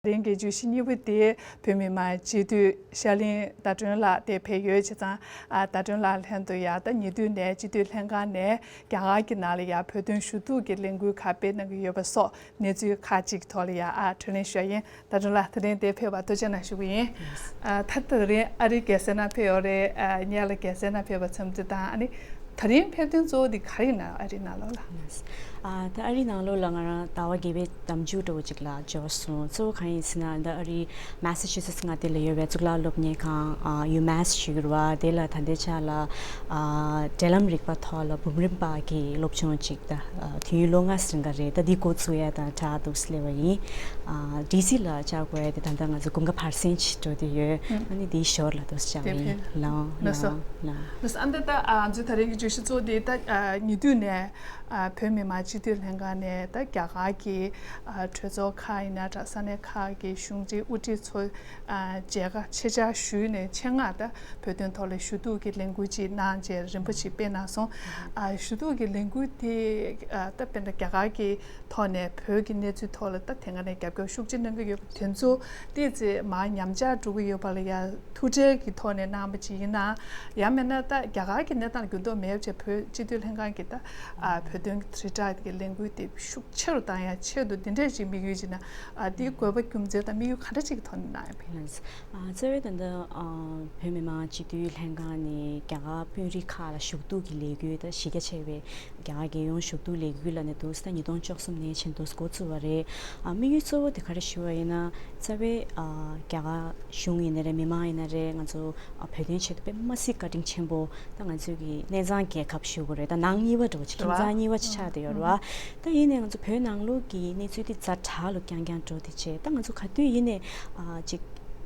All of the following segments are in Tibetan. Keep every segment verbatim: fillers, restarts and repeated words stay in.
དེ་རིང་གི་བརྗོད་གཞི་གཉིས་པ་དེ་བོད་མི་མང་སྤྱི་འཐུས་ཤར་གླིང་ཟླ་སྒྲོན་ལགས་དེ་ཕེབས་ཡོད་བྱས་ཙང་། ཨ། ཟླ་སྒྲོན་ལགས་ལྷན་དུ་ཡ་ད་ཉེ་དུས་ནས་སྤྱི་འཐུས་ལྷན་ཁང་ནས་རྒྱ་གར་གྱི་ནང་ལ་ཡ་བོད་དོན་ཞུ་གཏུག་གི་ལས་འགུལ་ཁག་སྤེལ་གནང་གི་ཡོད་པ་སོགས་གནས་ཚུལ་ཁག་ཅིག་ཐོག་ལ་ཡ། ཨ། དྲིས་ལན་ཞུ་ཡ་ཡིན། ཟླ་སྒྲོན་ལགས་དེ་རིང་འདིར་ཕེབས་པར་ཐུགས་རྗེ་གནང་ཞུ་གི་ཡིན། ཨ། ད་དེ་རིང་ཨ་རིའི་རྒྱལ་ས་ནང་ཕེབས་ཡོད་རེད། ཨ། སྔོན་ལ་རྒྱལ་ས་ནང་ཕེབས་པ་ཚོ་དེ་དང་། ཨ་ནི་དེ་རིང་ཕེབས་དོན་གཙོ་བོ་དེ་ག་རེ་ཡིན་ན། ཨ་རིའི་ནང་ལོགས་ལ། ཨ། ད་ཨ་རིའི་ནང་ལོགས་ལ་ང་རང་ཟླ་བ་བརྒྱད་པའི་ཟླ་མཇུག་འདྲ་བོ་ཅིག་ལ་འབྱོར་སོང་། གཙོ་བོ་གང་ཡིན་ཟེར་ན། ད་ཨ་རིའི་Massachusetts་མངའ་སྡེ་ལ་ཡོད་པའི་གཙུག་ལག་སློབ་གཉེར་ཁང་། ཨ། UMass་ཞུ་གི་རེད་བ། དེ་ལ་ད་ལྟའི་ཆ་ལ། ཨ། འབྲེལ་ལམ་རིག་པ་ཐོག་ལ་འབུམ་རམས་པ་གི་སློབ་སྦྱོང་ཅིག་ད། ཨ། དུས་ཡུན་ལོ་ལྔ་རིང་ག་རེད། ད་འདི་འགོ་བཙུགས་ཡ་དང་སྦྲགས་འདུག་སེ་སླེབས་པ་ཡིན། ཨ། ཌི་སི་ལ་བཅར་དགོས་ཡ་དེ་ད་ལྟ་ང་ཚོ་དགུན་ཁ་བར་གསེང་ཅིག་འགྲོ་བསྡད་ཡོད། ཨ་ནི་འདིའི་ཞོར་ལ་འདུག་སེ་བཅར་བ་ཡིན། ལགས་སོ། ལགས་སོ། ལགས་སོ། ཨ། འདི་ད། ཨ། ང་ཚོའི་དེ་རིང་གི་བརྗོད་གཞི་གཙོ་བོ་དེ་ད། ཨ། ཉེ་དུས་ནས། ཨ། བོད་མི་མང་སྤྱི་འཐུས་ལྷན་ཁང་ནས་ད་རྒྱ་གར་གྱི། ཨ། གྲོས་ཚོགས་ཁག་ཡིན་ན་འདྲ། ས་གནས་ཁག་གི་གཞུང་འབྲེལ་དབུ་ཁྲིད་ཚོ། ཨ། མཇལ་ཁ་ཆེད་བཅར་ཞུས་ནས་ཆེད་མངགས་ད་བོད་དོན་ཐོག་ལ་ཞུ་གཏུག་གི་ལས་འགུལ་ཅིག་གནང་བྱས་རིམ་པ་ཞིག་སྤེལ་གནང་སོང་། ཨ། ཞུ་གཏུག་གི་ལས་འགུལ་དེ། ཨ། ད་དཔེར་ན་རྒྱ་གར་གྱི་ཐོག་ནས་བོད་ཀྱི་གནས་ཚུལ་ཐོག་ལ་ད་དེ་སྔ་ནས་རྒྱབ་སྐྱོར་ཤུགས་ཆེ་གནང་གི་ཡོད་པ་དེ་ཚོ་ཏོག་ཙམ་མར་ཉམས་ཆག་འགྲོ་གི་ཡོད་པ་ལ་ཡ་ཐུགས་ཁྲལ་གྱི་ཐོག་ནས་གནང་བ་ཅིག་ཡིན་ན། ཡང་མིན་ན་ད་རྒྱ་གར་གྱི་གནས་སྟངས་ལ་འགྱུར་ལྡོག་མེད་པ་བྱས། བོད་སྤྱི་འཐུས་ལྷན་ཁང་གི་ད། ཨ། བོད་དོན་གྱི་དྲིལ་བསྒྲགས་ཀྱི་ལས་འགུལ་དེ་ཤུགས་ཆེ་རུ་བཏང་ཡ་ཆེད་དུ་འདི་འདྲས་ཅིག་དམིགས་ཡུལ་ཅིག་ན། ཨ། དེའི་དགོས་པ་རྒྱུ་མཚན་དང་དམིགས་ཡུལ་ག་འདྲ་ཅིག་གི་ཐོག་ནས་གནང་ཡོད་པས། ཨ། རྩ་བའི་ད་ལྟ། ཨ། བོད་མི་མང་སྤྱི་འཐུས་ལྷན་ཁང་ནས་རྒྱ་གར་དཔོན་རིགས་ཁག་ལ་ཞུ་གཏུག་གི་ལས་འགུལ། ད་གཞི་རྒྱ་ཆེ་བའི་རྒྱ་གར་རྒྱལ་ཡོངས་ཞུ་གཏུག་ལས་འགུལ་ལབ་ནས་འདུག་སེ་ད་ཉིས་སྟོང་བཅུ་གསུམ་ནས་བྱས་འདུག་སེ་འགོ་བཙུགས་པ་རེད། ཨ། དམིགས་ཡུལ་གཙོ་བོ་དེ་ག་རེ་ཞུ་བ་ཡིན་ན། རྩ་བའི། ཨ། རྒྱ་གར་གཞུང་ཡིན་ན་རེད། མི་མང་ཡིན་ན་རེད། ང་ཚོ། ཨ། བོད་དོན་ཆེད་དུ་དཔེ་མ་སྲིད་བཀའ་དྲིན་ཆེན་པོ། ད་ང་ཚོའི་གི་གནས་ཚང་རྒྱལ་ཁབ་ཞུ་དགོས་རེད། ད་ནང་གཉིས་པ་འདྲ་བོ་ཅིག་ཁྱིམ་ཚང་གཉིས་པ་ཅིག་ཆགས་བསྡད་ཡོད་རེད་བ། ད་ཡིན་ནའི་ང་ཚོ་བོད་ནང་ལོགས་ཀྱི་གནས་ཚུལ་དེ་ཛ་དྲག་ལ་རྐྱང་རྐྱང་འགྲོ་བསྡད་བྱས། ད་ང་ཚོ་ག་དུས་ཡིན་ནའི། ཨ། ཅིག་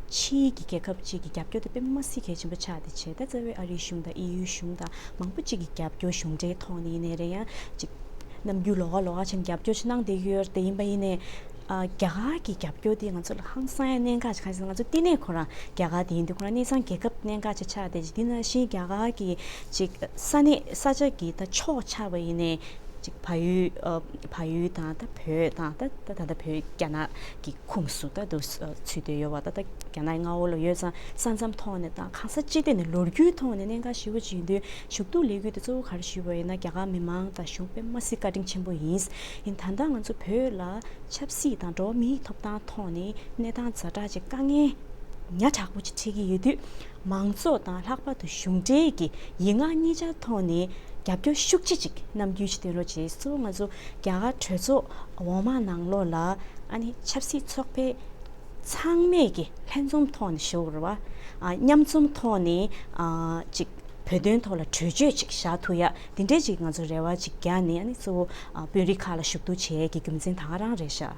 ཕྱིའི་གི་རྒྱལ་ཁབ་ཅིག་གི་རྒྱབ་སྐྱོར་དེ་དཔེ་མ་སྲིད་གལ་ཆེན་པོ་ཆགས་བསྡད་བྱས། ད་རྩ་བའི་ཨ་རིའི་གཞུང་དང་ཨི་ཡུའི་གཞུང་དང་མང་པོ་ཅིག་གི་རྒྱབ་སྐྱོར་གཞུང་འབྲེལ་ཐོག་ནས་ཡིན་ནའི་རེད། ཡང་ཅིག་ནམ་རྒྱུན་ལོགས་ཀ་ལོགས་ཀ་བྱས་ནས་རྒྱབ་སྐྱོར་ཅིག་གནང་བསྡད་ཀྱི་ཡོད་རེད། དེ་ཡིན་པ་ཡིན་ནའི། ཨ། རྒྱ་གར་གྱི་རྒྱབ་སྐྱོར་དེ་ང་ཚོ་ལ་ཧང་སང་ཡ་གནད་འགག་ཅིག་ག་རེ་ཟེར་ན། ང་ཚོ་བསྟི་གནས་ཁོ་རང་རྒྱ་གར་དེ་ཡིན་དུས། ཁོ་རང་གནས་ཚང་རྒྱལ་ཁབ་གནད་འགག་ཅིག་ཆགས་བསྡད་ཅིག་དེ་ནང་བཞིན་རྒྱ་གར་གྱི་ཅིག་ས་གནས་ས་ཆ་གི་ད་ཕྱོགས་ཆགས་པ་ཡིན་ནའི། ཅིག་བལ་ཡུལ། ཨ། བལ་ཡུལ་དང་ད་བོད་དང་ད་ད་ད་ད་བོད་རྒྱ་ནག་གི་ཁོངས་སུ་ད་འདུག་སེ་ཚུད་བསྡད་ཡོད་པ། ད་ད་རྒྱ་ནག་མངའ་འོག་ལ་ཡོད་ཙང་། ས་མཚམས་ཐོག་ནས་དང་གང་ས་ཅི་ཐད་ནས་ལོ་རྒྱུས་ཐོག་ནས་གནད་འགག་ཞེ་པོ་ཅིག་ཡིན་དུས། ཞུ་གཏུག་ལས་འགུལ་དེ་གཙོ་བོ་ག་རེ་ཞུས་པ་ཡིན་ན། རྒྱ་གར་མི་མང་དང་གཞུང་དཔེ་མ་སྲིད་བཀའ་དྲིན་ཆེན་པོ་ཡིན། ཡིན། ད་ལྟ་ང་ཚོ་བོད་ལ་ཆབ་སྲིད་དང་འགྲོ་བ་མིའི་ཐོབ་ཐང་ཐོག་ནས་གནས་སྟངས་ཛ་དྲག་ཅིག་དཀའ་ངལ་ཉག་ཕྲ་པོ་ཅིག་འཕྲད་ཀྱི་ཡོད་དུས། མང་ཚོགས་དང་ལྷག་པར་དུ་གཞུང་འབྲེལ་གྱི་ཡིག་ངག་གཉིས་ཆར་ཐོག་ནས་རྒྱབ་སྐྱོར་ཤུགས་ཆེ་ཅིག་ནམ་རྒྱུན་ཞིག་སྟོན་རོགས་བྱེད། གཙོ་བོ་ང་ཚོ་རྒྱ་གར་གྲོས་ཚོགས་འོག་མ་ནང་ལོགས་ལ། ཨ་ནི་ཆབ་སྲིད་ཚོགས་པའི་ཚང་མས་ཀྱི་ལྷན་འཛོམས་ཐོག་ནས་ཞུ་དགོས་རེད་བ། ཨ། མཉམ་འཛོམས་ཐོག་ནས། ཨ། ཅིག་བོད་དོན་ཐོག་ལ་གྲོས་ཆོད་ཅིག་བཞག་ཐུབ་ཡ། དེ་འདྲས་ཅིག་ང་ཚོ་རེ་བ་ཅིག་རྒྱག་ནས། ཨ་ནི་གཙོ་བོ། ཨ། དཔོན་རིགས་ཁག་ལ་ཞུ་གཏུག་བྱེད་ཡས་ཀྱི་རྒྱུ་མཚན་ད་ག་རང་རེད་ཤག་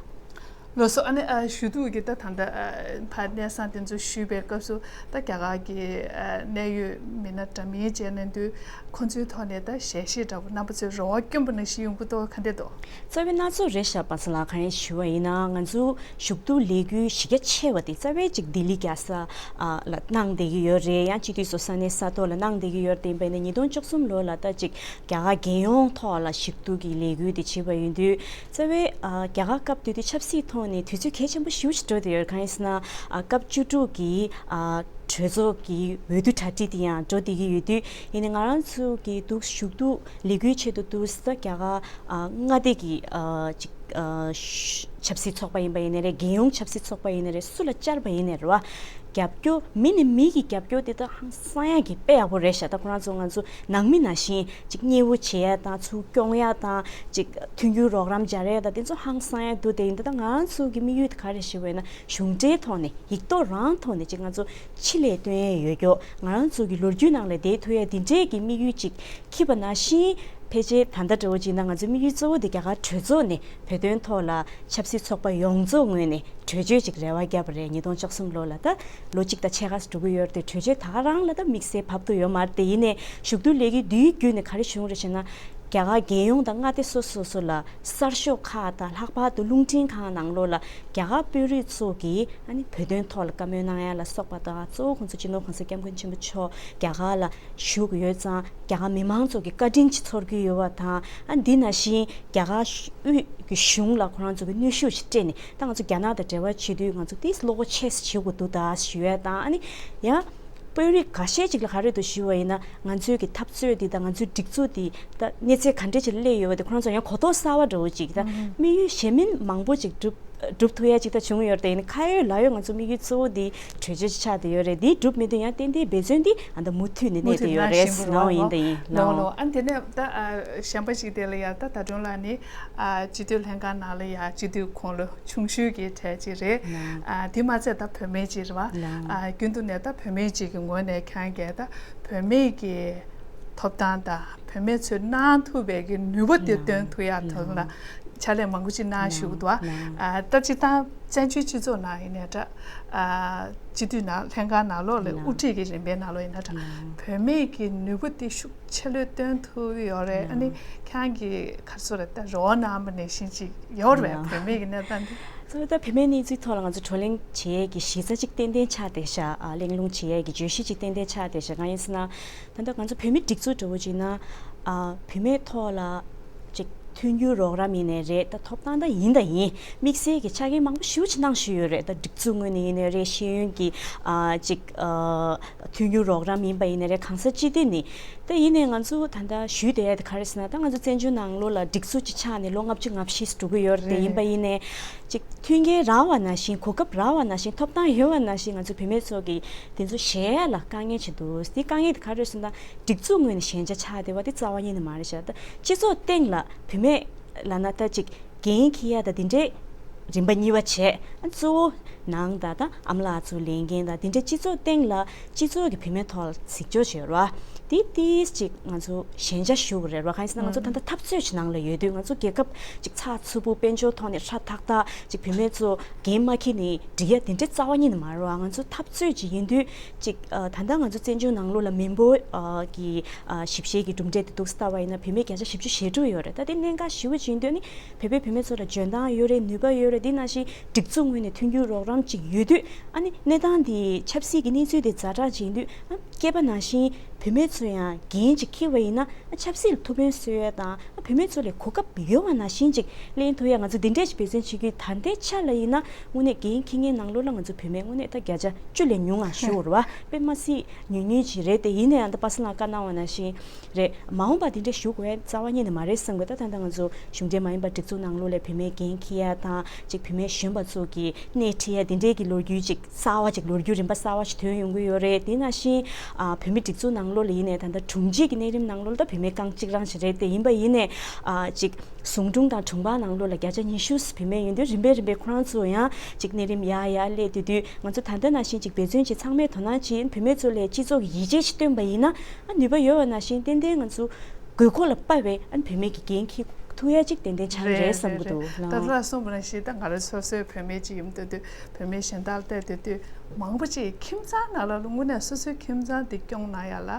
ལགས་སོ། ཨ་ནི། ཨ། ཞུ་གཏུག་གི་ད་ད་ལྟ། ཨ། ཕར་གནས་ཚང་དེ་ཚོ་ཞུས་པའི་སྐབས་སུ། ད་རྒྱ་གར་གྱི། ཨ། གནད་ཡོད་མི་སྣ་འདྲ་མིན་མཇལ་གནང་དུས། ཁོང་ཚོའི་ཐོག་ནས་ད་ཞལ་བཞེས་འདྲ་པོ་རྣམ་པ་ཚོས་རེ་བ་བསྐྱོན་པ་ནང་བཞིན་ཡོང་གི་འདུག་ག་འདྲས་འདུག་རྩ་བའི་སྣ་ཚོགས་རེད་ཤག་པ་སངས་ལགས། གང་ཡིན་ཞུ་བ་ཡིན་ན། ང་ཚོ་ཞུ་གཏུག་ལས་འགུལ་གཞི་རྒྱ་ཆེ་བ་དེ་རྩ་བའི་ཅིག་ལྡི་ལི་རྒྱལ་ས། ཨ། ལ་གནང་བསྡད་ཀྱི་ཡོད་རེད། ཡང་སྤྱི་འཐུས་ཚོ་ས་གནས་ས་ཐོག་ལ་གནང་བསྡད་ཀྱི་ཡོད་རེད། དེ་ཡིན་པ་ཡིན་ན་ཉིས་སྟོང་བཅུ་གསུམ་ལོ་ལ་ད་ཅིག་རྒྱ་གར་རྒྱལ་ཡོངས་ཐོག་ལ་ཞུ་གཏུག་གི་ལས་འགུལ་དེ་བྱས་པ་ཡིན་དུས། རྩ་བའི། ཨ། རྒྱ་གར་སྐབས་དེ་དུས་ཆབ་སྲིད་ཐོག་ནས་དུས་ཚོད་གལ་ཆེན་པོ་ཞེ་པོ་ཅིག་འགྲོ་བསྡད་ཡོད། གང་ཡིན་ཟེར་ན། ཨ། སྐབས་བཅུ་དྲུག་གི། ཨ། གྲོས་ཚོགས་ཀྱི་འོས་བསྡུ་གྲ་སྒྲིག་དེ་ཡང་འགྲོ་བསྡད་ཀྱི་ཡོད་དུས། ཡིན་ནའི་ང་རང་ཚོ་གི་འདུག་ཞུ་གཏུག་ལས་འགུལ་ཆེད་དུ་འདུག་སེ་ད་རྒྱ་གར། ཨ། མངའ་སྡེ་གི། ཨ། ཅིག་ཨ། ཆབ་སྲིད་ཚོགས་པ་ཡིན་པ་ཡིན་ནའི་རེད། རྒྱལ་ཡོངས་ཆབ་སྲིད་ཚོགས་པ་ཡིན་ནའི་རེད། སུ་ལ་བཅར་བ་ཡིན་ནའི་རེད་བ། རྒྱབ་སྐྱོར། མི་ནས་མི་གི་རྒྱབ་སྐྱོར་དེ་ད་ཧང་སང་ཡག་གི་དཔེ་ཡག་པོ་རེད་ཤག་ད་ཁོ་རང་ཚོ་ང་ཚོ་ནང་མི་ནང་བཞིན་ཅིག་མཉེས་པོ་བྱེད་ཡ་དང་། ཚུར་སྐྱོང་ཡ་དང་། ཅིག་མཐུན་འགྱུར་རོགས་རམ་སྦྱར་ཡ་དང་། དེ་ཚོ་ཧང་སང་ཡག་འདུག་དེ་ཡིན་ད། ད་ང་རང་ཚོ་གི་དམིགས་ཡུལ་དེ་ག་རེ་ཞིག་ཡོད་ན། གཞུང་འབྲེལ་ཐོག་ནས། ཡིག་ཐོག་རང་ཐོག་ནས་ཅིག་ང་ཚོ་ཕྱི་ལ་སྟོན་ཡ་ཡོད་རྒྱུ། ང་རང་ཚོ་གི་ལོ་རྒྱུས་ནང་ལ་བསྡད་ཐུབ་ཡ་དེ་འདྲས་ཀྱི་དམིགས་ཡུལ་ཅིག་འཁྱེར་བ་ནང་བཞིན། ཕལ་ཆེར་ད་ལྟ་འདྲ་བོ་ཅིག་ན། ང་ཚོའི་དམིགས་ཡུལ་གཙོ་བོ་དེ་རྒྱ་གར་གྲོས་ཚོགས་ནས་བོད་དོན་ཐོག་ལ་ཆབ་སྲིད་ཚོགས་པ་ཡོངས་རྫོགས་ངོས་ནས་གྲོས་ཆོད་ཅིག་རེ་བ་བརྒྱབ་པ་རེད། ཉིས་སྟོང་བཅུ་གསུམ་ལོ་ལ། ད་ལོ་གཅིག་དང་ཕྱེད་ཀ་ཙམ་འགྲོ་གི་ཡོད་རེད་དེ། གྲོས་ཆོད་ད་ག་རང་ལ་ད་དམིགས་བསལ་བབས་ཐུབ་ཡོད་མ་རེད་དེ། ཡིན་ནའི་ཞུ་གཏུག་ལས་འགུལ་འདིའི་བརྒྱུད་ནས་ག་རེ་བྱུང་རེད་ཟེར་ན། རྒྱ་གར་རྒྱལ་ཡོངས་དང་མངའ་སྡེ་སོ་སོ་སོ་ལ་གསར་ཤོག་ཁག་དང་ལྷག་པར་དུ་རླུང་འཕྲིན་ཁང་ནང་ལོགས་ལ་རྒྱ་གར་དཔོན་རིགས་ཚོ་གིས་ཨ་ནི་བོད་དོན་ཐོག་ལ་བཀའ་མོལ་གནང་ཡ་ལ་སོགས་པ་དང་གཙོ་བོ་ཁོང་ཚོ་སྤྱི་ནོར་༸གོང་ས་༸སྐྱབས་མགོན་ཆེན་པོ་མཆོག་རྒྱ་གར་ལ་བཞུགས་ཡོད་ཙང་རྒྱ་གར་མི་མང་ཚོ་གི་བཀའ་དྲིན་ཅིག་ཚོར་གྱི་ཡོད་པ་དང་། ཨ་འདི་ནང་བཞིན་རྒྱ་གར་དབུས་ཀྱི་གཞུང་ལ་ཁོ་རང་ཚོ་གི་གནོན་ཤུགས་ཤིག་སྤྲད་ནས། ད་ང་ཚོ་རྒྱ་ནག་དང་འབྲེལ་བ་བྱེད་དུས་ང་ཚོ་ཏིས་བློ་ཁོག་ཆེ་ཙམ་བྱེད་དགོས་འདུག་ད་ཞུ་ཡ་དང་། ཨ་ནི་ཡང་དཔོན་རིགས་འགའ་ཤས་ཅིག་ལ་ག་རེ་འདུག་ཞུ་བ་ཡིན་ན། ང་ཚོའི་གི་འཐབ་རྩོད་འདི་དང་ང་ཚོའི་སྒྲིག་འཛུགས་འདི་ད་གནས་ཚད་ག་འདྲས་ཅིག་སླེབས་ཡོད་པ་དེ་ཁོ་རང་ཚོ་ཡང་གོ་རྟོགས་གསར་བ་འདྲ་བོ་ཅིག་ད་དམིགས་ཡུལ་གཞན་མིན་མང་པོ་ཅིག་འགྲུབ་འགྲུབ་ཐུབ་ཡ་ཅིག་ད་བྱུང་ཡོད་རེད། ཡིན་ན་ཁ་ཡོད་ལག་ཡོད་ང་ཚོ་དམིགས་ཡུལ་གཙོ་བོ་འདི་གྲོས་ཆོད་ཆགས་བསྡད་ཡོད་རེད། འདི་འགྲུབ་མི་འདུག་ཡང་ཏན་ཏན་འབད་བརྩོན་འདི་ཨ་ད་མུ་མཐུད་ནས་གནས་བསྡད་ཡོད་རེད་ཟེར་ནའོ། ཡིན་ད་ཡིན་ལགས། ལགས་ལགས། ཨ་དེ་ནས་ད་གཞན་པ་ཞིག་དེ་ལ་ཡ་ད་ད་དུང་ལ་ནི་སྤྱི་འཐུས་ལྷན་ཁང་ནང་ལ་ཡ་སྤྱི་འཐུས་ཁོང་ལོ་ཆུང་ཤོས་ཀྱི་གྲས་ཅིག་རེད། ཨ་དེ་མ་ཚད་ད་བུད་མེད་ཅིག་རེད་བ། ཨ་རྒྱུན་དུ་ནས་ད་བུད་མེད་ཅིག་གི་ངོས་ནས་ཁྱེད་རང་གིས་ད་བུད་མེད་ཀྱི་ཐོབ་ཐང་དང་བུད་མེད་ཚོས་གནང་ཐུབ་པའི་གི་ནུས་པ་དེ་སྟོན་ཐུབ་ཡ་དོན་ལ་ཕྱག་ལས་མང་པོ་ཅིག་གནང་བཞུགས་འདུག་ཨ་ད་སྤྱིར་བཏང་བཙན་བྱོལ་སྤྱི་ཚོགས་ནང་ཡིན་ནའི་འདྲ། ཨ་སྤྱི་འཐུས་ནང་ལྷན་ཁང་ནང་ལོགས་ལ་དབུ་ཁྲིད་ཀྱི་རིམ་པའི་ནང་ལོགས་ཡིན་ན་འདྲ། བུད་མེད་ཀྱི་ནུས་པ་དེ་ཤུགས་ཆེ་ལོས་སྟོན་ཐུབ་ཡོད་རེད། ཨ་ནི་ཁྱེད་རང་གིས་ག་རེ་ཟེར་ད་རེ་བ་གནང་བ་ནང་བཞིན་ཅིག་ཡོད་རེད་པས། བུད་མེད་ཀྱི་གནས་སྟངས་འདི། གཙོ་བོ་ད་བུད་མེད་གནས་ཚུལ་ཐོག་ལ་ང་ཚོ་བགྲོ་གླེང་བྱེད་ཡས་ཀྱི་གཞི་རྩ་གཅིག་ཏན་ཏན་ཆགས་བསྡད་ཤག་ཨ་གླེང་སློང་བྱེད་ཡས་ཀྱི་བརྗོད་གཞི་གཅིག་ཏན་ཏན་ཆགས་བསྡད་ཤག་གང་ཡིན་ཟེར་ན། ད་ལྟ་ང་ཚོ་བུད་མེད་སྒྲིག་འཛུགས་འདྲ་བོ་བྱས་ན། ཨ་བུད་མེད་ཐོག་ལ་ཅིག་མཐུན་འགྱུར་རོགས་རམ་ཡིན་ནའི་རེད། ད་ཐོབ་ཐང་ད་ཡིན་ད་ཡིན། དམིགས་བསལ་གྱི་ཆ་རྐྱེན་མང་པོ་ཞེ་པོ་ཅིག་གནང་བཞག་ཡོད་རེད། ད་སྒྲིག་འཛུགས་ངོས་ནས་ཡིན་ནའི་རེད། ཤེས་ཡོན་གྱི་ཨ་ཅིག་ཨ་མཐུན་འགྱུར་རོགས་རམ་ཡིན་པ་ཡིན་ནའི་རེད། གང་ས་ཅི་སྟེ་ནི། ད་ཡིན་ནའི་ང་ཚོ་ད་ལྟ་ཞུས་བསྡད་ཡ་དེ་ག་རེ་ཟེར་ན། ད་ང་ཚོ་བཙན་བྱོལ་ནང་ལོགས་ལ་སྒྲིག་འཛུགས་ཅིག་ཆགས་ནས་ལོ་ལྔ་བཅུ་ང་བཞི་ཙམ་འགྲོ་གི་ཡོད་རེད། དེ་ཡིན་པ་ཡིན་ནའི་ཅིག་མཐུན་རྐྱེན་རག་པ་ནང་བཞིན། གོ་སྐབས་རག་པ་ནང་བཞིན། ཐོབ་ཐང་ཡོད་པ་ནང་བཞིན། ང་ཚོ་བུད་མེད་ཚོ་གིས་དེ་ཚོ་གཞན་ལ་དཀའ་ངལ་ཆེ་འདུག་དེ་དཀའ་ངལ་དེ་ག་རེ་ཟེར་ན། སྒྲིག་འཛུགས་ངོས་ནས་ཞན་ཆ་ཆགས་བསྡད་པ་དེ་རྩ་བ་ཉིད་ནས་མ་རེད་ཤག་ད་སྤྱི་ཚོགས་སྟེང་ལ་བུད་མེད་ལབ་ན་ད་ཅིག་འགན་འཁྱེར་ཡ་ད་དེ་འདྲའི་རིམ་པ་གཉིས་པ་བྱས། ཨ་གཙོ་བོ་ནང་ད་ད་ཨ་མ་ལགས་ཚོ་ལས་འགན་ད་དེ་འདྲའི་སྤྱི་ཚོགས་སྟེང་ལ་སྤྱི་ཚོགས་ཀྱི་བུད་མེད་ཐོག་ལ་འཛིགས་སྐྱོང་བྱེད་རོགས། དེ་ཏིས་ཅིག་ང་ཚོ་ཞན་ཆ་ཞུ་གི་རེད་རོགས། གང་ཡིན་ཟེར་ན་ང་ཚོ་ད་ལྟ་འཐབ་རྩོད་ཅིག་ནང་ལ་ཡོད་དུས། ང་ཚོ་རྒྱལ་ཁབ་ཅིག་ཚགས་ཚུད་པོ་དཔལ་འབྱོར་ཐོག་ནས་ཧྲ་ཐག་ཐག་ཅིག་བུད་མེད་ཚོ་འགན་མ་འཁྱེར་ནས་འགྲིག་ཡ་དེ་འདྲའི་རྩ་བ་ཉིད་ནས་མ་རེད་རོགས། ང་ཚོ་འཐབ་རྩོད་ཅིག་ཡིན་དུས་ཅིག་ཨ་ད་ལྟ་ང་ཚོ་བཙན་བྱོལ་ནང་ལོགས་ལ་མི་འབོར་ཨ་གི་ཨ་ཞིབ་བཤེར་གྱི་གྲུབ་འབྲས་དེ་འདུག་ལྟ་བ་ཡིན་ན། བུད་མེད་བརྒྱ་ཆ་བཞི་བཅུ་ཞེ་དྲུག་ཡོད་རེད། ད་དེ་གནད་འགག་ཞེ་པོ་ཅིག་ཡིན་དུས་ནི། བོད་པའི་བུད་མེད་ཚོ་ལ་འཇོན་ཐང་ཡོད་རེད། ནུས་པ་ཡོད་རེད། དེ་ནང་བཞིན་སྒྲིག་འཛུགས་ངོས་ནས་མཐུན་འགྱུར་རོགས་རམ་ཅིག་ཡོད་དུས། ཨ་ནི་གནས་སྟངས་འདི་ཆབ་སྲིད་ཀྱི་གནས་ཚུལ་དེ་ཛ་དྲག་ཅིག་ཡིན་དུས། ཨ་སྐྱེས་པ་ནང་བཞིན་བུད་མེད་ཚོ་ཡང་འགན་ཅིག་འཁྱེར་བ་ཡིན་ན། ཨ་ཆབ་སྲིད་ལ་ཐུགས་ཕན་གསོས་ཡ་དང་། ཨ་བུད་མེད་ཚོ་ལ་གོ་སྐབས་ཡོད་པ་ནང་བཞིན་ཅིག་ལེན་ཐུབ་ཡ་ང་ཚོ་འདི་འདྲས་ཅིག་འབད་བརྩོན་བྱེད་རྒྱུ། ད་ལྟའི་ཆ་ལ་ཡིན་ན་དངོས་གནས་འགན་འཁྱེར་མཁན་ནང་ལོགས་ལ་ང་ཚོ་བུད་མེད་དངོས་གནས་ད་བརྒྱ་ཆ་བཅུ་ལས་ཉུང་ང་ཞུ་རེད་བ། དཔེ་མ་སྲིད་ཉུང་ཉུང་ཅིག་རེད། དེ་ཡིན་ན་ཡང་ད་པ་སངས་ལགས་བཀའ་གནང་བ་ནང་བཞིན་རེད། མ་འོངས་པ་དེ་འདྲ་ཞུ་དགོས་ཡ་རྩ་བ་ཉིད་ནས་མ་རེད་བསམ་གི། ད་ད་ལྟ་ང་ཚོ་གཞུང་འབྲེལ་མ་ཡིན་པ་སྒྲིག་འཛུགས་ནང་ལོགས་ལ་བུད་མེད་འགན་འཁྱེར་ཡ་དང་། ཅིག་བུད་མེད་གཞོན་པ་ཚོ་གི་སྣེ་ཁྲིད་ཡ་དེ་འདྲའི་གི་ལོ་རྒྱུས་ཅིག་གསར་བ་ཅིག་ལོ་རྒྱུས་རིམ་པ་གསར་བ་ཞིག་ཐོན་ཡོང་གི་ཡོད་རེད། དེ་ནང་བཞིན་ཨ་བུད་མེད་སྒྲིག་འཛུགས་ནང་ལོགས་ལ་ཡིན་ནའི་ད་ལྟ་དྲུང་ཆེ་གི་གནས་རིམ་ནང་ལོགས་ལ་ད་བུད་མེད་རྐང་གཅིག་རང་ཞིག་རེད། དེ་ཡིན་པ་ཡིན་ནའི་ཨ་ཅིག་ཟུང་དྲུང་དང་དྲུང་འཕར་ནང་ལོགས་ལ་བརྒྱ་ཆ་ཉི་ཤུ་བུད་མེད་ཡིན་དུས། རིམ་པས་རིམ་པས་ཁོ་རང་ཚོ་ཡང་ཅིག་གནས་རིམ་ཡར་ཡར་སླེབས་དུས་དུས། ང་ཚོ་ད་ལྟ་ནང་བཞིན་ཅིག་འབད་བརྩོན་བྱེད། ཚང་མས་དོ་སྣང་བྱེད། བུད་མེད་ཚོ་ལ་སྤྱི་ཚོགས་ཀྱི་ཡིད་ཆེས་ཤིག་བསྟན་པ་ཡིན་ན། ཨ་ནུས་པ་ཡོད་པ་ནང་བཞིན་ཏན་ཏན་ང་ཚོ་དགོས་མཁོ་ལ་དཔག་པའི་ཨ་ནི་བུད་མེད་ཀྱི་འགན་འཁྱེར་ཐུབ་ཡ་ཅིག་ཏན་ཏན་ཆགས་ཀྱི་རེད་བསམ་གྱི་འདུག་ལགས། ད་ལྟ་གསུངས་པ་ནང་བཞིན་ད་ང་རང་སོ་སོའི་བུད་མེད་ཅིག་ཡིན་དུས་དུས། བུད་མེད་གཞན་དག་ལ་བལྟས་དུས་དུས། མང་པོ་ཅིག་ཁྱིམ་ཚང་ནང་ལ་དངོས་གནས་སོ་སོའི་ཁྱིམ་ཚང་དེ་སྐྱོང་གནང་ཡ་ལ་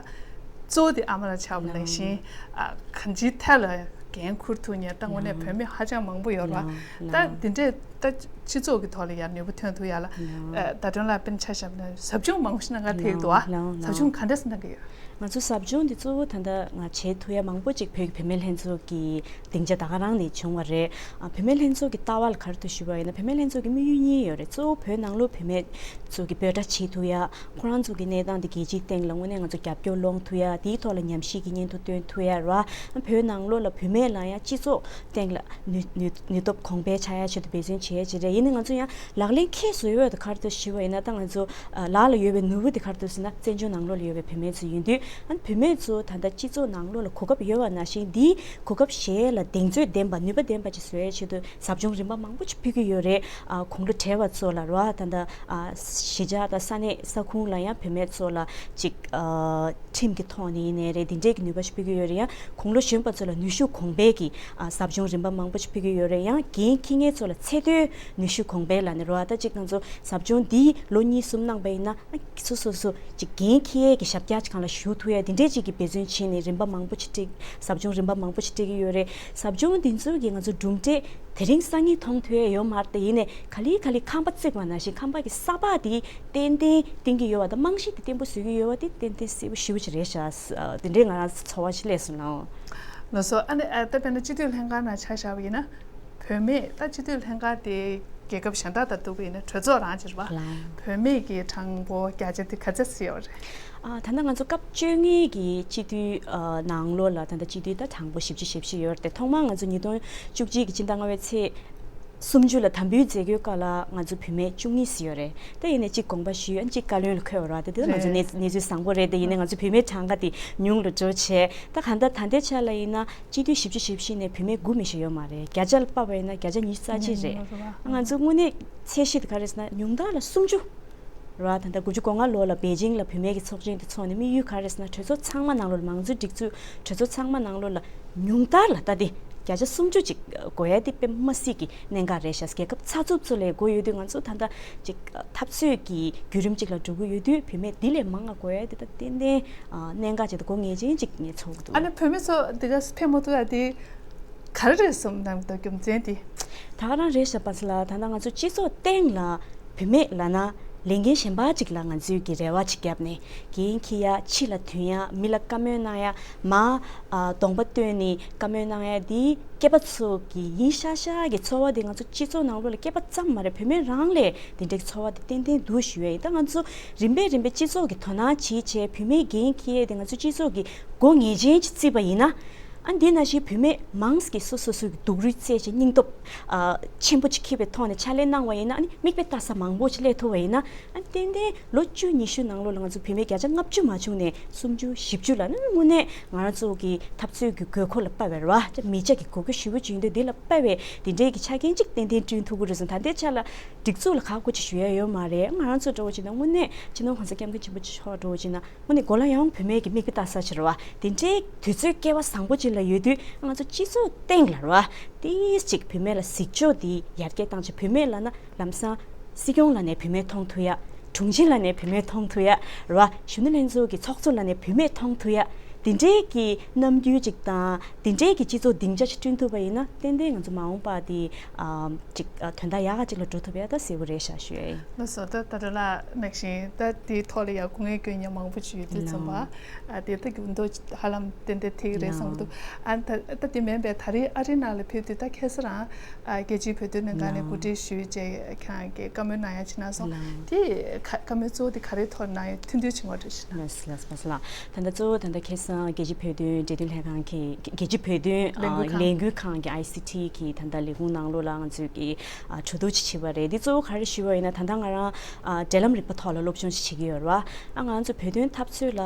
གཙོ་བོ་དེ་ཨ་མ་ལ་ཆགས་པ་ནང་བཞིན། ཨ་གང་ཅིའི་ཐད་ལ་འགན་འཁུར་ཐུབ་མཁན་ད་དངོས་གནས་བུད་མེད་ཧ་ཅང་མང་པོ་ཡོད་རེད་བ། ད་འདི་འདྲས་ད་སྤྱི་ཚོགས་ཀྱི་ཐོག་ལ་ཡང་ནུས་པ་ཐོན་ཐུབ་ཡ་ལ། ཨ་ཟླ་སྒྲོན་ལགས་དཔེར་ན་ཆ་བཞག་ན་ཟབ་སྦྱོང་མང་པོ་ཞིག་གནང་ག་ཕེབས་འདུག་བ། ཟབ་སྦྱོང་ག་འདྲས་གནང་གི་ཡོད། ང་ཚོ་ཟབ་སྦྱོང་འདི་གཙོ་བོ་ད་ལྟ་ང་བྱེད་ཐུབ་ཡ་མང་པོ་ཅིག་བོད་ཀྱི་བུད་མེད་ལྷན་ཚོགས་ཀྱི་སྡིངས་ཆ་ད་ག་རང་ནས་བྱུང་བ་རེད། ཨ་བུད་མེད་ལྷན་ཚོགས་ཀྱི་ལྟ་བ་ལ་ག་རེ་འདུག་ཞུས་པ་ཡིན་ན། བུད་མེད་ལྷན་ཚོགས་ཀྱི་དམིགས་ཡུལ་གཉིས་ཡོད་རེད། གཙོ་བོ་བོད་ནང་ལོགས་བུད་མེད་ཚོ་གི་འབོད་སྒྲ་བྱེད་ཐུབ་ཡ། ཁོ་རང་ཚོ་གི་གནས་སྟངས་དེ་རྒྱལ་སྤྱིའི་སྟེང་ལ་དངོས་གནས་ང་ཚོ་རྒྱབ་སྐྱོར་སློང་ཐུབ་ཡ། དེའི་ཐོག་ལ་ཉམས་ཞིབ་ཀྱི་སྙན་ཐོ་བཏོན་ཐུབ་ཡ་རེད་བ། བོད་ནང་ལོགས་ལ་བུད་མེད་ལ་ཡང་སྤྱི་ཚོགས་སྟེང་ལ་ནུས་ནུས་ནུས་སྟོབས་གོང་འཕེལ་ཆགས་ཡ་ཆེད་དུ་འབད་བརྩོན་བྱེད་ཡ་ཅིག་རེད། ཡིན་ནའི་ང་ཚོ་ཡང་ལག་ལེན་འཁེལ་བཟོ་ཡོད་དེ་ག་རེ་འདུག་ཞུས་པ་ཡིན་ན། ད་ང་ཚོ་ཨ་ལག་ལ་ཡོད་པའི་ནུས་པ་དེ་ག་རེ་འདུག་ཟེར་ན། བཙན་བྱོལ་ནང་ལོགས་ལ་ཡོད་པའི་བུད་མེད་ཚོ་ཡིན་དུས། ཨ་ནི་བུད་མེད་ཚོ་ད་ལྟ་སྤྱི་ཚོགས་ནང་ལོགས་ལ་གོ་སྐབས་ཡོད་པ་ནང་བཞིན། འདིའི་གོ་སྐབས་གཞན་ལ་གདེང་ཚོད་ལྡན་པ། ནུས་པ་ལྡན་པ་ཅིག་བཟོ་ཡའི་ཆེད་དུ་ཟབ་སྦྱོང་རིམ་པ་མང་པོ་ཅིག་ཕུལ་གྱི་ཡོད་རེད། ཨ་དགུང་ལོ་བགྲེས་པ་ཚོ་ལ་རེད་བ། ད་ལྟ་ཨ་གཞིས་ཆགས་དང་ས་གནས་ས་ཁུངས་ལ་ཡང་བུད་མེད་ཚོ་ལ་ཅིག་ཨ་ཁྲིམས་ཀྱི་ཐོག་ནས་ཡིན་ནའི་རེད། འདི་འདྲའི་གི་ནུས་པ་ཞིག་ཕུལ་གྱི་ཡོད་རེད། ཡང་དགུང་ལོ་གཞོན་པ་ཚོ་ལ་ནུས་ཤུགས་གོང་འཕེལ་གྱི་ཨ་ཟབ་སྦྱོང་རིམ་པ་མང་པོ་ཞིག་ཕུལ་གྱི་ཡོད་རེད། ཡང་འགན་འཁྱེར་མཁན་ཚོ་ལ་ཚད་མཐོའི་ནུས་ ཤུ་གོང་འཕེལ་ལ་ནི་རོ་ཨ་ད་ཅིག་ང་ཚོ་ཟབ་སྦྱོང་འདི་ལོ་གཉིས་གསུམ་གནང་པ་ཡིན་ན་ཨ་སོ་སོ་སོ་ཅིག་འགན་འཁྱེར་ཡས་ཀྱི་ཞབས་བཀྱག་ཅིག་སྒང་ལ་ཞུགས་ཐུབ་ཡས་དེ་འདྲས་ཅིག་གི་འབད་བརྩོན་བྱས་ནས་རིམ་པ་མང་པོ་ཅིག་བསྒྲིགས། ཟབ་སྦྱོང་རིམ་པ་མང་པོ་ཅིག་སྤྲད་ཀྱི་ཡོད་རེད། ཟབ་སྦྱོང་འདི་ཚོ་གི་ང་ཚོ་གྲུབ་འབྲས་དེ་རིང་སང་ཉིན་མཐོང་ཐུབ་ཡས་ཡོད་མ་རེད། དེ་ཡིན་ནས་ག་ལེ་ག་ལེ་ཁང་པ་བརྩིགས་པ་ནང་བཞིན་ཁང་པ་གི་ས་བག་དེ་ཏན་ཏན་བཏིང་གི་ཡོད་པ་དང་རྨང་གཞི་དེ་བརྟན་པོ་བཟོ་གི་ཡོད་པ་དེ་ཏན་ཏན་གསལ་པོ་ཞེ་པོ་ཅིག་རེད་ཤག་དེ་འདྲའི་ང་རང་ཚོར་བ་ཞིག་སླེབས་སོང་ལགས། ལགས་སོ། ཨ་ནི་ཨ་ད་དཔེར་ན་སྤྱི་འཐུས་ལྷན་ཁང་ནང་ཆ་བཞག་པ་ཡིན་ན། བུད་མེད་ད་སྤྱི་འཐུས་ལྷན་ཁང་དེ་རྒྱལ་ཁབ་གཞན་དག་དང་བསྡུར་བ་ཡིན་ན་གྲོས་ཚོགས་རང་ཅིག་རེད་པ། ལགས། བུད་མེད་ཀྱི་གྲངས་འབོར་བརྒྱ་ཆ་དེ་ག་ཚད་ཙམ་ཡོད་རེད། ཨ་ད་ལྟ་ང་ཚོ་སྐབས་བཅོ་ལྔའི་གི་སྤྱི་འཐུས་ཨ་ནང་ལོགས་ལ་ད་ལྟ་སྤྱི་འཐུས་ད་གྲངས་འབོར་བཞི་བཅུ་ཞེ་བཞི་ཡོད་རེད་དེ། ཐོག་མར་ང་ཚོ་ཉིས་སྟོང་བཅུ་གཅིག་གི་སྤྱི་ཟླ་ལྔ་པའི་ཚེས་སུམ་ཅུ་ལ་དམ་འབུལ་མཛད་སྒོའི་སྐབས་ལ་ང་ཚོ་བུད་མེད་བཅུ་གཉིས་ཙམ་ཡོད་རེད། ད་ཡིན་ནའི་གཅིག་དགོངས་པ་ཞུས་ཡོད། གཅིག་བཀའ་བློན་ལ་འཁོད་པ་རེད་པ། དེ་དེ་ང་ཚོ་རེད། གནས་གནས་ཚུལ་བཟང་པོ་རེད། དེ་ཡིན་ནའི་ང་ཚོ་བུད་མེད་གྲངས་ཀ་དེ་ཉུང་རུ་འགྲོ་བྱས། ད་གང་ལྟར་ད་ལྟའི་ཆ་ལ་ཡིན་ན་སྤྱི་འཐུས་བཞི་བཅུ་ཞེ་བཞི་ནས་བུད་མེད་དགུ་མི་ཤེས་ཡོད་མ་རེད། བརྒྱ་ཆ་ལ་དཔག་པ་ཡིན་ན་བརྒྱ་ཆ་ཉི་ཤུ་རྩ་གཅིག་རེད། ཉུང་རུ་བ། ང་ཚོ་དངོས་གནས་ཚད་གཞི་དེ་ག་རེ་ཟེར་ན་ཉུང་མཐར་ལ་སུམ་ཅུ་རེད་པ། ད་ལྟ་དགུ་བཅུ་གོ་ལྔ་ལོ་ལ་པེ་ཅིང་ལ་བུད་མེད་ཀྱི་ཚོགས་ཆེན་དེ་ཚོགས་ནས་དམིགས་ཡུལ་ག་རེ་ཟེར་ན་གྲོས་ཚོགས་ཚང་མ་ནང་ལོགས་ལ་མང་གཙོའི་སྒྲིག་འཛུགས་གྲོས་ཚོགས་ཚང་མ་ནང་ལོགས་ལ་ཉུང་མཐར་ལ་ད་དེ་བརྒྱ་ཆ་སུམ་ཅུ་ཅིག་དགོས་ཡ་དེ་དཔེ་མ་སྲིད་ཀྱི་གནད་འགག་རེད་ཤག་རྒྱལ་ཁབ་ཚགས་ཚུད་ཚོ་ལས་དགོས་ཡོད་དུས་ང་ཚོ་ད་ལྟ་ཅིག་འཐབ་རྩོད་ཀྱི་བརྒྱུད་རིམ་ཅིག་ལ་འགྲོ་གི་ཡོད་དུས་བུད་མེད་འདི་ལས་མང་ང་དགོས་ཡ་དེ་ད་ཏན་ཏན་གནད་འགག་ཅིག་དང་དགོས་ངེས་ཅན་ཅིག་ངས་ཚོར་གི་འདུག་ཨ་ནི་བུད་མེད་ཚོ་འདི་ག་ཕེབས་མ་ཐུབ་ཡ་དེ་ག་རེ་རེད་བསམ་གནང་འདུག་རྒྱུ་མཚན་དེ། ད་ག་རང་རེད་ཤག་པ་སི་ལ། ད་ལྟ་ང་ཚོ་སྤྱི་ཚོགས་སྟེང་ལ་བུད་མེད་ལབ་ན་ལས་འགན་གཞན་པ་ཅིག་ལ་ང་ཚོས་ཀྱི་རེ་བ་ཅིག་བརྒྱབ་ནས་འགན་འཁྱེར་ཡ། ཕྱི་ལ་ཐོན་ཡ། མི་ལ་བཀའ་མོལ་གནང་ཡ། མར་ཨ་གདོང་པ་སྟོན་ནས་བཀའ་མོལ་གནང་ཡ་འདི་སྐྱེས་པ་ཚོ་གི་ཡིན་ཤག་ཤག་གི་ཚོར་བ་དེ་ང་ཚོ་སྤྱི་ཚོགས་ནང་ལོགས་ལ་སྐྱེས་པ་ཙམ་མ་རེད། བུད་མེད་རང་ལ་དེ་འདྲའི་ཚོར་བ་དེ་ཏན་ཏན་འདུག་ཞུ་ཡ་ཡིན། ད་ང་ཚོ་རིམ་པས་རིམ་པས་སྤྱི་ཚོགས་ཀྱི་དོ་སྣང་བྱེད་བྱས་བུད་མེད་འགན་འཁྱེར་ཡ་དེ་ང་ཚོ་སྤྱི་ཚོགས་ཀྱི་དགོས་ངེས་ཅན་ཅིག་བརྩིས་པ་ཡིན་ན། ཨ་འདི་ནང་བཞིན་བུད་མེད་མང་ཙམ་གྱིས་སོ་སོ་སོ་གི་སྡུག་རུས་བརྩད་བྱས་སྙིང་སྟོབས་ཨ་ཆེན་པོ་ཅིག་འཁྱེར་བའི་ཐོག་ནས་ཕྱག་ལས་གནང་བ་ཡིན་ན། ཨ་ནི་མིག་དཔེ་ལྟ་ས་མང་པོ་ཅིག་སླེབས་ཐུབ་པ་ཡིན་ན། ཨ་ཏན་ཏན་ལོ་བཅུ་ཉི་ཤུ་ནང་ལོགས་ལ་ང་ཚོ་བུད་མེད་བརྒྱ་ཆ་ལྔ་བཅུ་མ་བྱུང་ནས་སུམ་ཅུ་བཞི་བཅུ་ལ་ནི་དངོས་གནས་ང་རང་ཚོ་གི་འཐབ་རྩོད་ཀྱི་དགོས་མཁོ་ལ་དཔག་པའི་རེད་པ། མི་ཆ་གི་དགོས་མཁོ་ཞེ་པོ་ཅིག་ཡིན་དུས་འདི་ལ་དཔག་པའི་འདི་འདྲའི་གི་ཆ་རྐྱེན་ཅིག་ཏན་ཏན་བསྐྲུན་ཐུབ་ཀྱི་རེད་བསམ། ད་ལྟའི་ཆ་ལ་སྒྲིག་འཛུགས་ལ་ཁག་པོ་ཅིག་ཞུ་ཡ་ཡོད་མ་རེད། ང་རང་ཚོ་འདྲ་བོ་བྱས་ན་དངོས་གནས་སྤྱི་ནོར་གོང་ས་སྐྱབས་མགོན་ཆེན་པོ་མཆོག་འདྲ་བོ་བྱས་ན་དངོས་གནས་གོ་ལ་ཡང་བུད་མེད་ཀྱི་མིག་དཔེ་ལྟ་ས་ཅིག་རེད་པ། དེ་འདྲའི་དུས་ཚོད་སྐལ་བ་བཟང་པོ་ཅིག་ལ་ཡོད་དུས་ང་ཚོ་སྤྱི་ཚོགས་སྟེང་ལ་རེད་པ། ཏིས་ཅིག་བུད་མེད་ལ་གཟིགས་ཕྱོགས་འདི་ཡར་རྒྱས་བཏང་བྱས། བུད་མེད་ལབ་ན་ལམ་སང་སྲིད་སྐྱོང་ལབ་ནས་བུད་མེད་མཐོང་ཐུབ་ཡ། དྲུང་ཆེ་ལབ་ནས་བུད་མེད་མཐོང་ཐུབ་ཡ་རེད་པ། གཞོན་ནུ་ལྷན་ཚོགས་ཀྱི་ཚོགས་གཙོ་ལབ་ནས་བུད་མེད་མཐོང་ཐུབ་ཡ། དེ་འདྲའི་གི་རྣམ་འགྱུར་ཅིག་དང་དེ་འདྲའི་གི་སྤྱི་ཚོགས་སྡིངས་ཆ་ཅིག་བསྐྲུན་ཐུབ་པ་ཡིན་ན་ཏན་ཏན་ང་ཚོ་མ་འོངས་པ་དེ་ཨ་ཅིག་ཨ་དོན་དག་ཡག་ག་ཅིག་ལ་འགྲོ་ཐུབ་ཡ་ད་གསལ་པོ་རེད་ཤག་ཞུ་ཡ་ཡིན། ལགས་སོ། ད་ད་རེས་ལ་ནང་བཞིན་ད་དེའི་ཐོག་ལ་ཡ་སྐུ་ངལ་སྐྱོན་མཁན་མང་པོ་ཅིག་ཡོད་དུས་ཙམ་པ། ལགས། ཨ་དེ་ད་འགྱུར་ལྡོག་ཧ་ལམ་ཏན་ཏན་ཐེབས་ཀྱི་རེད་བསམ་གྱི་འདུག་ཨ་ད་ད་དེ་མིན་པའི་ད་རེས་ཨ་རི་ནང་ལ་ཕེབས་དུས་ད་ཁ་སང་རང་ཨ་རྒྱལ་སྤྱིའི་བོད་དོན་ལྷན་ཁང་ནས་གོ་སྒྲིག་ཞུས་བྱས་ཁྱེད་རང་གིས་བཀའ་མོལ་གནང་ཡ་ཅིག་གནང་སོང་། དེ་ཁ་བཀའ་མོལ་གཙོ་བོ་དེ་ག་རེའི་ཐོག་ནས་གནང་ཡོད། ཐུང་ཐུང་ཅིག་ངོ་སྤྲོད་ཞིག་གནང་། ལགས་ལགས་ལགས་ལགས། ད་ལྟ་གཙོ་བོ་ད་ལྟ་ཁ་སང་རྒྱལ་སྤྱིའི་བོད་དོན་འབྲེལ་མཐུད་ལྷན་ཁང་གི་རྒྱལ་སྤྱིའི་བོད་དོན་ལས་འགུལ་ཨ་ཁང་ལས་འགུལ་ཁང་གི་ཨའི་སི་ཊི་གི་ད་ལྟ་ལས་ཁུངས་ནང་ལོགས་ལ་ང་ཚོས་ཀྱི་ཨ་གྲོས་བསྡུར་ཅིག་བྱས་པ་རེད། འདི་གཙོ་བོ་ག་རེ་ཞུས་པ་ཡིན་ན་ད་ལྟ་ང་རང་ཨ་འབྲེལ་ལམ་རིག་པ་ཐོག་ལ་སློབ་སྦྱོང་ཅིག་བྱེད་ཀྱི་ཡོད་རེད་པ། ཨ་ང་ཚོ་བོད་དོན་འཐབ་རྩོད་ལ་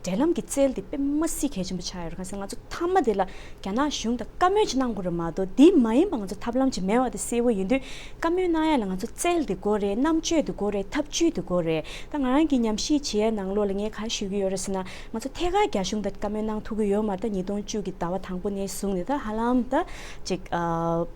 འབྲེལ་ལམ་གྱི་རྩལ་དེ་དཔེ་མ་སྲིད་གལ་ཆེན་པོ་ཆགས་ཡོད་རེད། གང་ཟེར་ང་ཚོ་མཐའ་མ་དེ་ལ་རྒྱ་ནག་གཞུང་དང་བཀའ་མོལ་ཅིག་གནང་དགོས་རེད་མ་གཏོགས་དེ་མ་ཡིན་པ་ང་ཚོ་ཐབས་ལམ་ཅིག་མེད་པ་དེ་གསལ་པོ་ཡིན་དུས། བཀའ་མོལ་གནང་ཡ་ལ་ང་ཚོ་རྩལ་དེ་དགོས་རེད། རྣམ་དཔྱོད་དེ་དགོས་རེད། ཐབས་ཇུས་དེ་དགོས་རེད། ད་ང་རང་གི་ཉམས་ཞིབ་བྱེད་ཡའི་ནང་ལོགས་ལ་ངས་ག་རེ་ཞུ་གི་ཡོད་རེད་ཟེར་ན། ང་ཚོ་ཐད་ཀར་རྒྱ་གཞུང་དང་བཀའ་མོལ་གནང་ཐུབ་ཀྱི་ཡོད་མ་རེད། ད་ཉིས་སྟོང་བཅུ་གི་ཟླ་བ་དང་པོ་ནས་བཟུང་ནས་ད་ཧ་ལམ་ད་ཅིག་ཨ་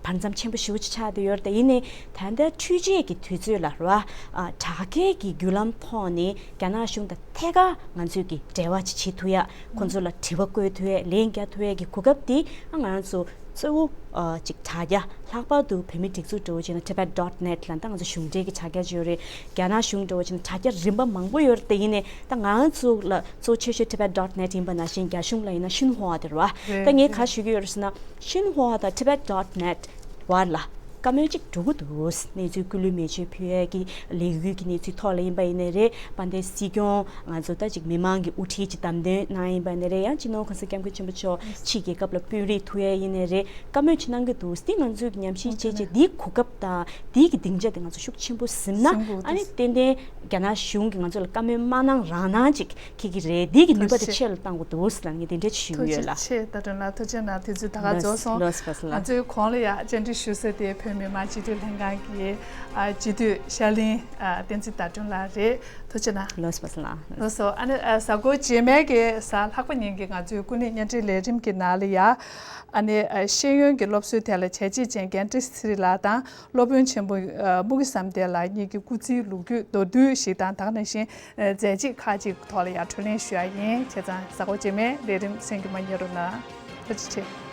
བར་མཚམས་ཆེན་པོ་ཞེ་པོ་ཅིག་ཆགས་བསྡད་ཡོད་རེད། ད་ཡིན་ནའི་ད་ལྟ་འཕྲུལ་ཆས་ཀྱི་དུས་ཚོད་ལ་རེད་པ། ཨ་དྲ་རྒྱའི་གི་བརྒྱུད་ལམ་ཐོག་ནས་རྒྱ་ནག་གཞུང་དང་ཐད་ཀར་ང་ཚོས་ཀྱི་འབྲེལ་བ་ཅིག་བྱེད་ཐུབ་ཡ། ཁོང་ཚོ་ལ་དྲི་བ་བཀོད་ཐུབ་ཡ། ལན་རྒྱག་ཐུབ་ཡ་གི་གོ་སྐབས་དེ་ང་རང་ཚོ་གཙོ་བོ་ཨ་ཅིག་དྲ་རྒྱ། ལྷག་པར་དུ་བོད་མིའི་སྒྲིག་འཛུགས་འདྲ་བོ་བྱས་ན་tibet dot net ལ་ད་ང་ཚོ་གཞུང་འབྲེལ་གྱི་དྲ་རྒྱ་ཅིག་ཡོད་རེད། རྒྱ་ནག་གཞུང་འདྲ་བོ་བྱས་ན་དྲ་རྒྱ་རིམ་པ་མང་པོ་ཡོད་རེད། དེ་ཡིན་ནའི་ད་ང་རང་ཚོ་ལ་གཙོ་ཆེ་ཤོས་tibet dot net ཡིན་པ་ནང་བཞིན་རྒྱ་གཞུང་ལ་ཡིན་ན་ཤིན་ཧྭ་དེ་རེད་པ། ད་རེད། ངས་ག་རེ་ཞུ་གི་ཡོད་རེད་ཟེར་ན་ཤིན་ཧྭ་དང་tibet dot net བར་ལ་བཀའ་མོལ་ཅིག་འགྲོ་གི་འདུག་གནས་ཚུལ་སྐུ་ལུས་མེ་མཆོད་ཕུལ་ཡས་ཀྱི་ལས་འགུལ་གྱི་གནས་ཚུལ་ཐོག་ལ་ཡིན་པ་ཡིན་ནའི་རེད། དཔལ་ལྡན་སྲིད་སྐྱོང་ང་ཚོ་ད་ཅིག་མི་མང་གི་དབུ་ཁྲིད་ཅིག་བདམས་ཐོན་གནང་ཡིན་པ་ཡིན་ནའི་རེད། ཡང་སྤྱི་ནོར་གོང་ས་སྐྱབས་མགོན་ཆེན་པོ་མཆོག་ཕྱིའི་རྒྱལ་ཁབ་ལ་དཔོན་རིགས་ཐུག་ཡས་ཡིན་ནའི་རེད། བཀའ་མོལ་ཅིག་གནང་གི་འདུག་དེ་ང་ཚོས་ཉམས་ཞིབ་བྱས་བྱས་འདིའི་གོ་སྐབས་དང་འདིའི་གི་སྡིངས་ཆ་དེ་ང་ཚོ་ཤུགས་ཆེན་པོ་ཟིན་ན། ཟིན་དགོས་ཨ་ནི་ཏན་ཏན་རྒྱ་ནག་གཞུང་གིས་ང་ཚོ་ལ་བཀའ་མོལ་མ་གནང་རང་གནང་ཅིག་ཁྱེད་ཀྱི་རེད། འདི་གི་ནུས་པ་དེ་ཐུགས་རྗེ་ཆེ། ཆེ་རུ་གཏང་དགོས་འདུག་ཟེར་ནས་ངས་དེ་འདྲ་ཞུ་གི་ཡོད་ལགས། ཐུགས་རྗེ་ཆེ། ད་དྲན་ལ་ཐུགས་རྗེ་གནང་། དུས་ཚོད་ད་ག་རྫོགས་སོང་། ལགས་སོ། ལགས་སོ། ང་ཚོའི་གོང་ལ་ཡ་བཅར་འདྲི་ཞུ་ས་དེ་བོད་ མི་དམངས་སྤྱི་འཐུས་ལྷན་ཁང་གི་ཨ་སྤྱི་འཐུས་ཤར་གླིང་ཨ་བསྟན་འཛིན་ཟླ་སྒྲོན་ལགས་རེད། ཐུགས་རྗེ་གནང་། ལགས་སོ་པ་སངས་ལགས། ལགས་སོ། ཨ་ནི་ཨ་གཟའ་འཁོར་རྗེས་མའི་གི་གཟའ་ལྷག་པ་ཉིན་གྱི་ང་ཚོའི་ཀུན་གླེང་བརྙན་འཕྲིན་ལས་རིམ་གྱི་ནང་ལ་ཡ། ཨ་ནི་ཨ་ཤེས་ཡོན་གྱི་སློབ་གསོའི་ཐད་ལ་བྱས་རྗེས་ཅན་རྒན་བཀྲ་ཤིས་ཚེ་རིང་ལགས་དང་སློབ་དཔོན་ཆེན་པོ་ཨ་སྨུག་གི་བསམ་གཏན་ལགས་གཉིས་ཀྱི་སྐུ་ཚེའི་ལོ་རྒྱུས་མདོར་བསྡུས་ཤིག་དང་། ད་ག་ནང་བཞིན་ཨ་མཛད་རྗེས་ཁག་ཅིག་ཐོག་ལ་ཡ་གྲོས་གླེང་ཞུ་ཡ་ཡིན། བྱས་ཙང་གཟའ་འཁོར་རྗེས་མའི་ལས་རིམ་གསན་རྒྱུ་མ་བསྙེལ་རོགས་གནང་། ཐུགས་རྗེ་ཆེ།